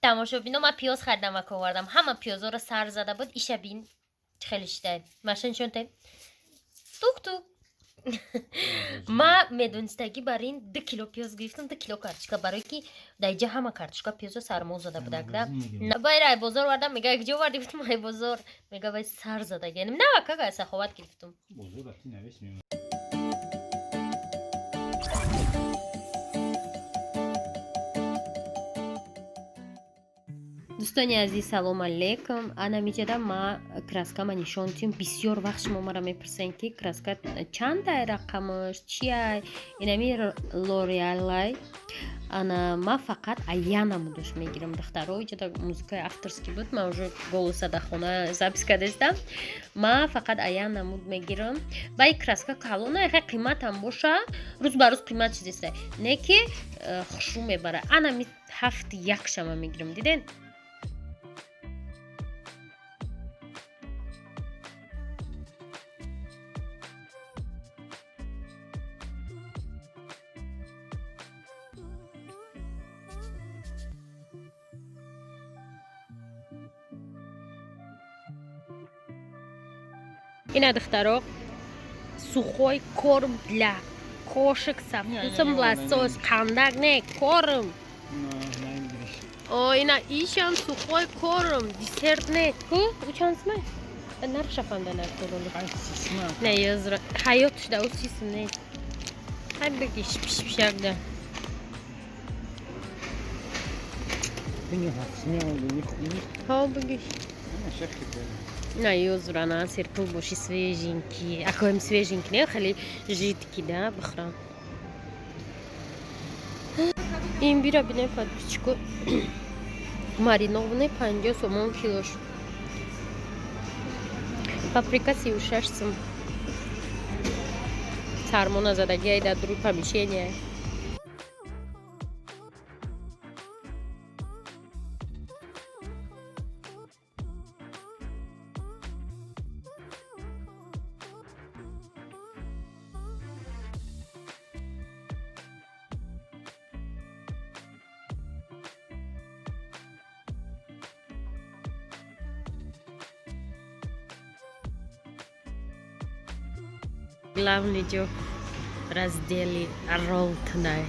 Тамошобино, ман пиёз харидам ва овардам. Ҳама пиёзоро сар зада буд. Иша бин, хеле шидай. Маша нишон те. Тук-тук. Ма медонистагӣ бар ин 2 кило пиёз гирифтам, 2 кило картошка, барое ки дар иҷа ҳама картошка, пиёзо сармо зада будак да. Байра ай бозор овардам, мега куҷо оварди? Гуфтам, ай бозор. Мега, вай сар задаги. Навакага саховат гирифтам. Бозор рафти, навес мемонад. Дӯстони азиз, салом алейкум. Ана миҷада ма краскама нишон тиём. Бисёр вақт шумо мара мепурсен, ки краска чандай, рақамаш чиай. Инами Лореалай. Ана ма фақат аяна мудуш мегирам, духтаро. Иҷада музыкаи авторский буд, ма уже голоса да хона запись кардастам. Ма фақат аяна муд мегирам. Ва и краска калона, хе қиматам боша, рӯз ба рӯз қимат чизеста, не ки хушрӯ мебара. Ана ми ҳафт якшама мегирам, диден. Ина, духтаро, сухой корм для кошек со вкусом лосось. Қандак не, корм. О, ина ишам сухой корм, десерт не. Ку, у чанд сумай? Нархша фанда нархололи. Не, ёзра. Ҳаёт шуда, ӯ сисм не. Ҳай бигиш пишпишакда. Ҳо, бигиш. На ёзурана серпул боши, свеженький. Акоем свеженький, не, хеле жидкий да, бихӯрам. Ин бира бинем, подписчико. Маринованный 50 сомон килош. Паприка 36 сум. Сармона задагиай дар дуруи помещение. Главный ҷо раздели ролтнай.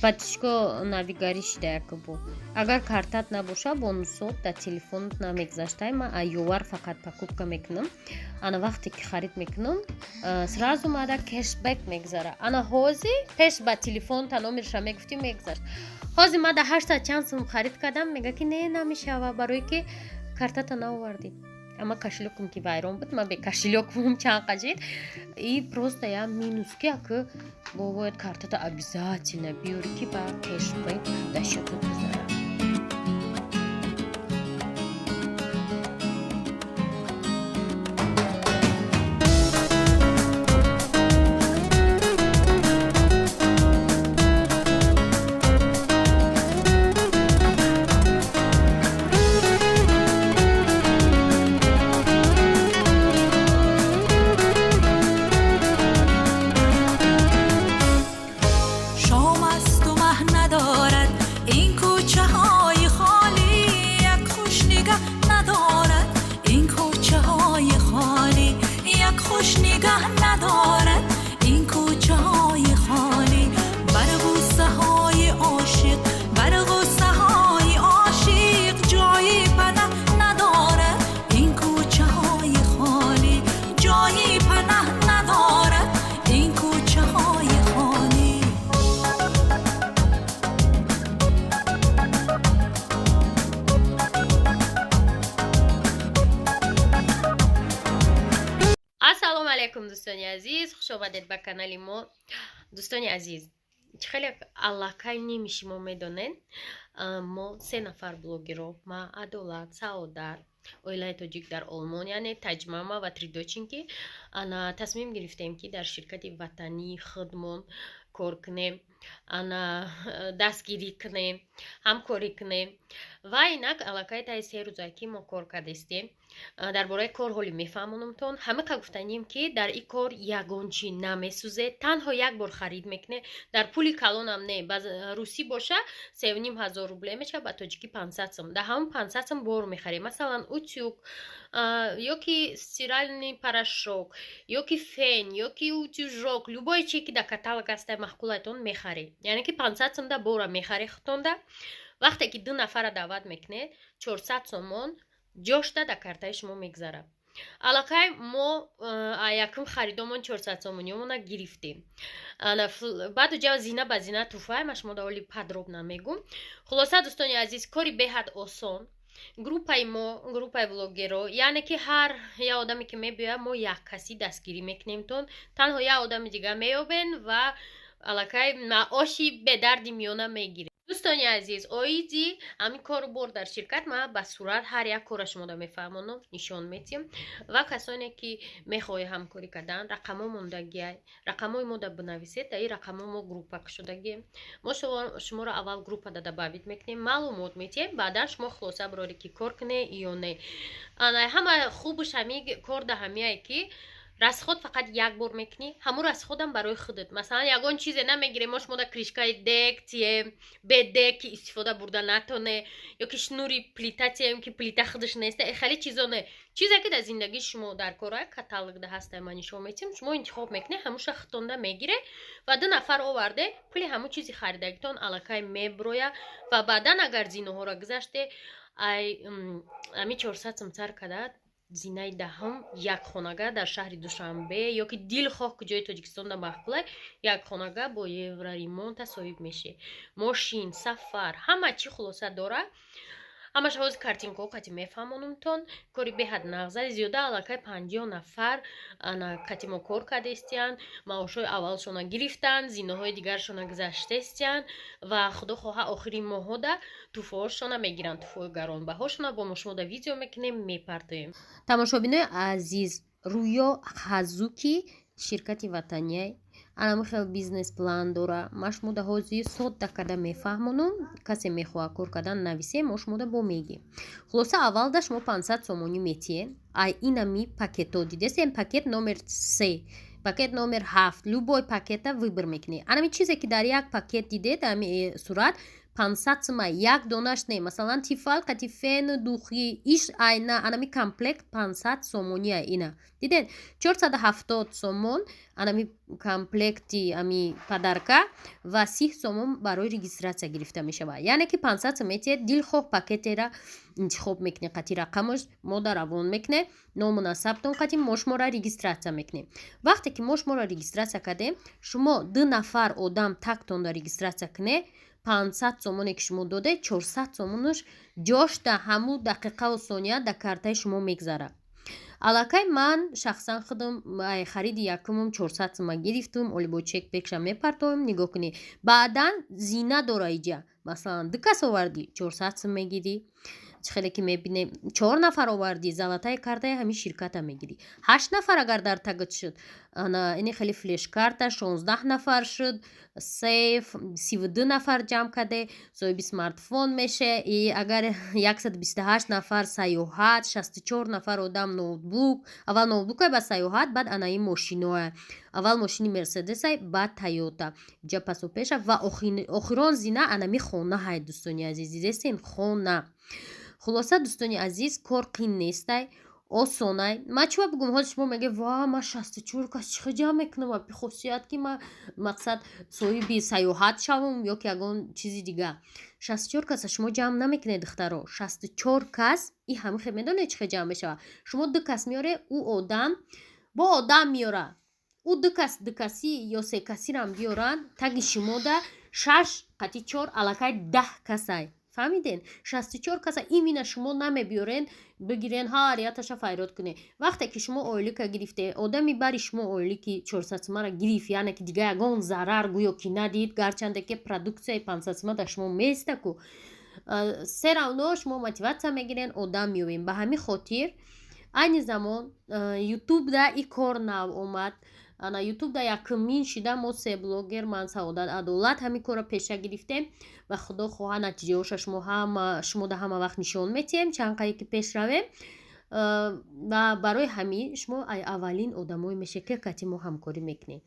Подписчико, навигарӣ шида якбо. Агар картат набоша, бонусот дар телефонат намегзаштай. Ман айёвар фақат покупка мекунам. Ана вақте ки харид мекунам, сразу мада кэшбэк мегзара. Ана ҳозир пеш ба телефон та номерша мегуфтӣ, мегзашт. Ҳозир мада 800 чанд сум харид кардам, мега ки не, намешава, барое ки картата наовардӣ. Ама кошелёкам ки вайрон буд, ман бе кошелёкам чанд қажид. И просто я минус, ки ака бо бояд картата обязательно биёрӣ, ки ба кэшбэк дар счётат гузарад. Шом асту маҳ надорад ин кӯчаҳои холӣ, як хуш нигаҳ надорад ин кӯчаҳои холӣ, як хуш нигаҳ надорад ин кӯчаҳои холӣ. Бар бӯсаҳои ошиқ, бар ғуссаҳои ошиқ ҷои панаҳ надорад ин кӯчаҳои холӣ, ҷои панаҳ надорад ин кӯчаҳои холӣ. Ассалому алайкум, дӯстони азиз, хуш омадед ба канали мо. Дӯстони азиз, чӣ хеле аллакай ними шумо медонед, мо се нафар блогеро, ма, Адолат, Саодат, оилаи тоҷик дар Олмон, яъне Таҷмама ва Тридочинки, ана тасмим гирифтем, ки дар ширкати ватании худмон кор кунем, ана дастгирӣ кунем, ҳамкорӣ кунем. Ва инак аллакай таи 3 рӯза ки мо кор кардастем. Дар бораи кор ҳоли мефаҳмонамтон. Ҳамақа гуфтанем, ки дар ин кор ягон чӣ намесӯзед, танҳо як бор харид мекунед, дар пули калонам не. Ба русӣ боша, 3500 рубле мешавад, ба тоҷикӣ 500 сум. Дар ҳамон 500 сум бор мехарем, масалан, утюг ё ки стиральный порошок, ё ки фен, ё ки утюжок, любое чи ки дар каталог ҳастай, маъқулайтон, мехаред. Яъне ки 500 сум да бора мехаред худтонда. Вақте ки ду нафара даъват мекунед, 400 сомон ҷошта дар картаи шумо мегзарад. Аллакай мо якум харидомон 400 сомониёмона гирифтем. Баъду ҷа зина ба зина туфай ма шумо даволи подробно мегум. Хулоса, дӯстони азиз, кори беҳад осон. Группаи мо, группаи блогеро, яъне ки ҳар як одаме ки мебиёяд, мо як касӣ дастгирӣ мекунемтон. Танҳо як одами дигар меёбен ва аллакай маоши бедарди миёна мегирем. Дӯстони азиз, оиди ҳамин кору бор дар ширкат ман ба сурат ҳар як кора шумода мефаҳмонам, нишон метиҳам. Ва касоне ки мехоҳед ҳамкорӣ кардан, рақамҳо мондагиай, рақамҳои мо да бинависед. Дар ин рақамҳо мо группа кушодагием. Мо шуморо аввал группа да добавить мекунем, маълумот метиҳем, баъдан шумо хулоса бироред, ки кор кунед ё не. Ҳама хубуш ҳами кор да ҳамияе, ки расход фақат як бор мекунӣ, ҳамун расходам барои худат. Масалан, ягон чизе намегирем мо шумо да крышкаи дег тием, бе дег ки истифода бурда натоне, ё ки шнури плита тием, ки плита худаш неста. Хеле чизо не, чизе ки дар зиндагии шумо дар кора, каталог да ҳастай, ма нишон метиҳем, шумо интихоб мекунед, ҳамуша худтонда мегире ва ду нафар оварде, пули ҳамун чизи харидагитон аллакай меброя. Ва баъдан агар зиноҳоро гузаште, ай ами 400 сум сар кардад, зинаи даҳум як хонага дар шаҳри Душанбе ё ки дилхоҳ куҷои Тоҷикистонда маъқулай, як хонага бо евроремонта соҳиб мешӣ. Мошин, сафар, ҳама чӣ хулоса дора. Ҳамаш ҳозир картинкаҳо кати мефаҳмонумтон. Кори беҳад нағза. Зиёда аллакай 50 нафар ана кати мо кор кардестиянд, маошҳои аввалшона гирифтанд, зинаҳои дигаршона гузаштестиянд ва худо хоҳа, охири моҳода туҳфаҳошона мегиранд, туҳфаҳои гаронбаҳошона. Бо мо шумода видео мекунем, мепартоем. Тамошобинои азиз, Рӯё Хазуки ширкати ватанияй анам хел бизнес план дора. Ма шумода ҳозир содда карда мефаҳмонам. Касе мехоҳад кор кардан, нависе, мо шумода бо мегем. Хулоса, аввалда шумо 500 сомонӣ метиҳед. Ай инами пакетҳо дидесем, пакет номер се, пакет номер ҳафт, любой пакета выбор мекунед. Анами чизе ки дар як пакет дидед, ами сурат 500 сума як донаш не. Масалан, Тефал қати фену духи иш айна анами комплект 500 сомония. Ина дидед, 470 сомон анами комплекти ами подарка ва 30 сомон барои регистрация гирифта мешавад. Яъне ки 500 сом метиҳед, дилхоҳ пакетера интихоб мекунед, қати рақамаш мода равон мекунед, ному насабтон қати мо шуморо регистрация мекунем. Вақте ки мо шуморо регистрация кардем, шумо ду нафар одам тактонда регистрация кунед, 500 сомоне ки шумо додед, 400 сомонаш ҷошта ҳамун дақиқаву сония дар картаи шумо мегзарад. Аллакай ман шахсан худам хариди якумум 400 сума гирифтум. Оли бо чек пекша мепартовем, нигоҳ кунед. Баъдан зина дора иҷа. Масалан, ду кас овардӣ, 400 сум мегирӣ. Чӣ хеле ки мебинем, чор нафар овардӣ, золотая картаи ҳамин ширката мегирӣ. Ҳашт нафар агар дар тагат шуд, ана ини хеле флешкарта, 16 нафар шуд, сейф, 32 нафар ҷамъ карде, соҳиби смартфон меше. И агар 128 нафар, сайёҳат, 64 нафар одам, ноутбук. Аввал ноутбукай, баъд сайёҳат, баъд анаи мошиноа. Аввал мошини Мерседесай, баъд Тойота, ҷа пасу пеша ва охирон зина анами хонаҳай. Дӯстони азиз, дидестен, хона. Хулоса, дӯстони азиз, кор қин нестай, осонай. Ман чӣ бугум? Ҳозир шумо меге: «Ва, ман 64 кас чӣ хел ҷамъ мекунам?» Бихосият ки ман мақсад соҳиби сайёҳат шавам ё ки ягон чизи дигар. 64 каса шумо ҷамъ намекунед, духтаро. 64 кас и ҳами хел медонед чӣ хел ҷамъ мешавад? Шумо ду кас меоре, ӯ одам бо одам меёра, ӯ ду кас, дукасӣ ё секасирам биёранд, таги шумода шаш қати чор аллакай 10 касай. Фаҳмиден? 64 каса имина шумо намебиёрен, бигирен, ҳар яташа файрод кунед. Вақте ки шумо ойлика гирифте, одами бари шумо ойлики 400 сумара гирифт, яъне ки дига ягон зарар гӯё ки надид, гарчанде ки продуксияи 500 сума дар шумо местаку, всё равно шумо мотиватсия мегирен, одам меёбем. Ба ҳамин хотир айни замон Ютубда и кор нав омад. Ана Ютубда якумин шида мо, се блогер, ман, Саодат, Адолат, ҳамин корро пеша гирифтем ва худо хоҳа, натиҷаҳоша шумо ҳама, шумо да ҳама вақт нишон метиҳем, чанд қае ки пеш равем. Ва барои ҳамин шумо аввалин одамое мешед, ки кати мо ҳамкорӣ мекунем.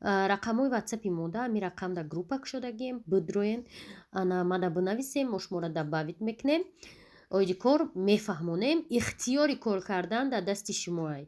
Рақамҳои Ватсапи мода ҳамин рақам дар группа кушодагием, бидроен, ана мада бинависем, мо шуморо добавить мекунем, оиди кор мефаҳмонем. Ихтиёри кор кардан дар дасти шумоай.